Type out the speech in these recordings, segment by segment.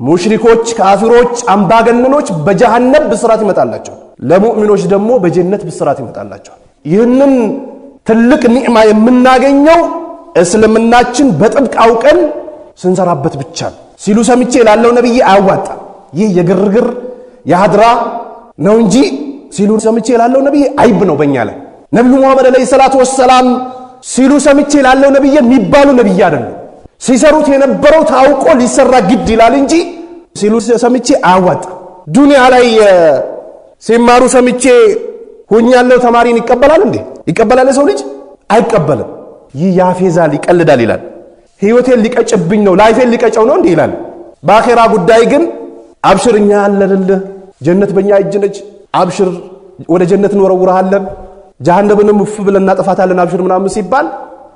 ሙሽሪኮች፣ ካፊሮች፣ አምባገነኖች በጀሃነም ብስራት ይመጣላቸዋል። ለሙእሚኖች ደግሞ በጀነት ብስራት ይመጣላቸዋል። ይህንን ትልቅ ኒዕማ የምናገኘው እስልምናችን በጥብቅ አውቀን ስንሰራበት ብቻ ነው። ሲሉ ሰምቼ ላለው ነብይ አያዋጣም። ይህ የግርግር የሀድራ ነው እንጂ ሲሉ ሰምቼ ላለው ነብይ አይብ ነው በእኛ ላይ። ነቢዩ ሙሐመድ عليه الصلاة والسلام ሲሉ ሰምቼ ላለው ነብይ የሚባሉ ነብይ አይደሉም። ሲሰሩት የነበረው ታውቆ ሊሰራ ግድ ይላል እንጂ ሲሉ ሰምቼ አያዋጣም። ዱንያ ላይ ሲማሩ ሰምቼ ሁኛለው ተማሪን ይቀበላል እንዴ? ይቀበላል? የሰው ልጅ አይቀበልም። ይህ ያፌዛል፣ ይቀልዳል ይላል። ህይወቴን ሊቀጭብኝ ነው፣ life ኤን ሊቀጨው ነው እንዴ ይላል። በአኼራ ጉዳይ ግን አብሽር እኛ አለንልህ፣ ጀነት በእኛ እጅ ነች፣ አብሽር ወደ ጀነት እንወረውርሃለን፣ ጀሃነብንም እፍ ብለን እናጠፋታለን፣ አብሽር ምናምን ሲባል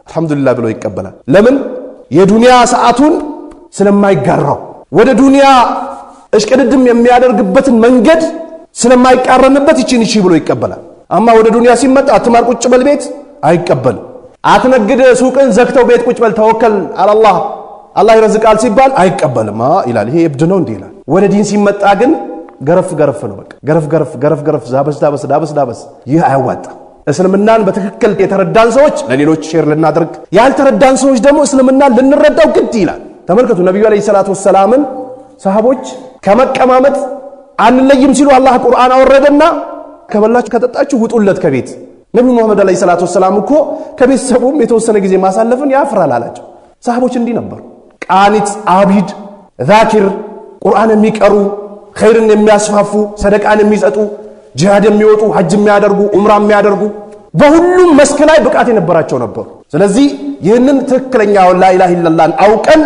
አልሐምዱሊላህ ብሎ ይቀበላል። ለምን? የዱንያ ሰዓቱን ስለማይጋራው፣ ወደ ዱንያ እሽቅድድም የሚያደርግበትን መንገድ ስለማይቃረንበት ይቺን እሺ ብሎ ይቀበላል። አማ ወደ ዱንያ ሲመጣ አትማር ቁጭ በል ቤት አይቀበልም። አትነግድ ሱቅን ዘግተው ቤት ቁጭ በል توكل على الله አላህ ይረዝቃል ሲባል አይቀበልም ይላል። ይሄ እብድ ነው እንዲህ ይላል። ወደ ዲን ሲመጣ ግን ገረፍ ገረፍ ነው። በቃ ገረፍ ገረፍ ገረፍ ገረፍ፣ ዛበስ ዳበስ ዳበስ ዳበስ። ይህ አያዋጣም። እስልምናን በትክክል የተረዳን ሰዎች ለሌሎች share ልናደርግ፣ ያልተረዳን ሰዎች ደግሞ እስልምናን ልንረዳው ግድ ይላል። ተመልከቱ፣ ነቢዩ عليه الصلاة والسلام ን ሰሃቦች ከመቀማመጥ አንለይም ሲሉ አላህ ቁርአን አወረደና ከበላችሁ ከጠጣችሁ ውጡለት ከቤት። ነቢዩ ሙሐመድ عليه الصلاة والسلام እኮ ከቤተሰቡም የተወሰነ ጊዜ ማሳለፍን ያፍራል አላቸው። ሰሃቦች እንዲህ ነበሩ። ቃኒት፣ አቢድ፣ ዛኪር፣ ቁርአን የሚቀሩ፣ ኸይርን የሚያስፋፉ፣ ሰደቃን የሚሰጡ፣ ጂሃድ የሚወጡ፣ ሐጅ የሚያደርጉ፣ ዑምራ የሚያደርጉ፣ በሁሉም መስክ ላይ ብቃት የነበራቸው ነበሩ። ስለዚህ ይህንን ትክክለኛውን لا إله إلا الله ን አውቀን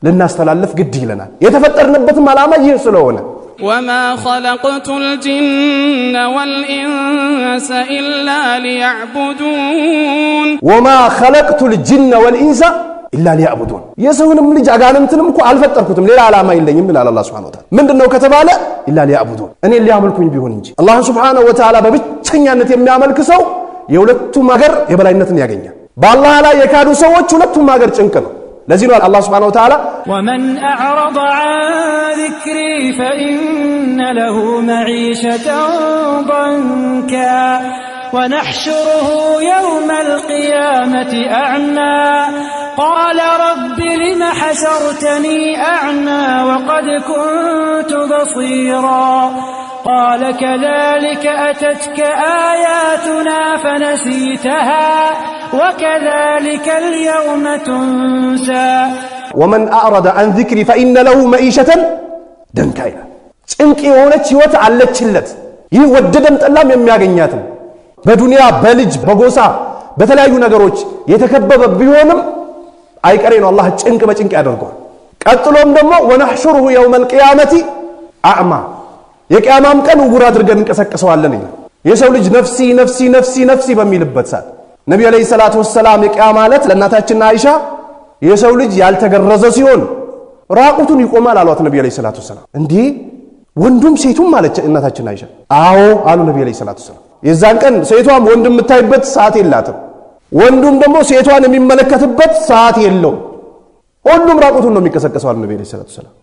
ልናስተላልፍ ግድ ይለናል። የተፈጠርንበትም ዓላማ ይህ ስለሆነ وما خلقت الجن والإنس إلا ليعبدون። وما خلقت الجن والإنس إلا ليعبدون። የሰውንም ልጅ አጋንንትንም እኮ አልፈጠርኩትም ሌላ ዓላማ የለኝም ይላል አላህ سبحانه وتعالى። ምንድነው ከተባለ إلا ليعبدون፣ እኔን ሊያመልኩኝ ቢሆን እንጂ። አላህን سبحانه وتعالى በብቸኛነት የሚያመልክ ሰው የሁለቱም ሀገር የበላይነትን ያገኛል። በአላህ ላይ የካዱ ሰዎች ሁለቱም ሀገር ጭንቅ ነው። ለዚህ ነው አላህ سبحانه وتعالى ومن أعرض عن ذكري فإن له معيشة ضنكا ونحشره يوم القيامة أعمى قال رب لم حشرتني أعمى وقد كنت بصيرا قال كذلك أتتك آياتنا فنسيتها وكذلك اليوم تنسى። ومن أعرض عن ذكري فإن له معيشة ضنكا ይላል። ጭንቅ የሆነች ህይወት አለችለት። ይህ ወደደም ጠላም የሚያገኛት ነው። በዱንያ በልጅ በጎሳ በተለያዩ ነገሮች የተከበበ ቢሆንም አይቀሬ ነው፣ አላህ ጭንቅ በጭንቅ ያደርገዋል። ቀጥሎም ደግሞ ونحشره يوم القيامة أعمى፣ የቅያማም ቀን እውር አድርገን እንቀሰቅሰዋለን ይላል። የሰው ልጅ نفسي نفسي نفسي نفسي በሚልበት ሰዓት ነቢዩ عليه الصلاة والسلام የቅያማ ዕለት ለእናታችን አይሻ የሰው ልጅ ያልተገረዘ ሲሆን ራቁቱን ይቆማል አሏት ነቢዩ عليه الصلاة والسلام። እንዲህ ወንዱም ሴቱም አለች እናታችን አይሻ። አዎ አሉ ነቢዩ عليه الصلاة والسلام። የዛን ቀን ሴቷም ወንድ የምታይበት ሰዓት የላትም፣ ወንዱም ደግሞ ሴቷን የሚመለከትበት ሰዓት የለውም። ሁሉም ራቁቱን ነው የሚቀሰቀሰው አሉ ነቢዩ عليه الصلاة والسلام።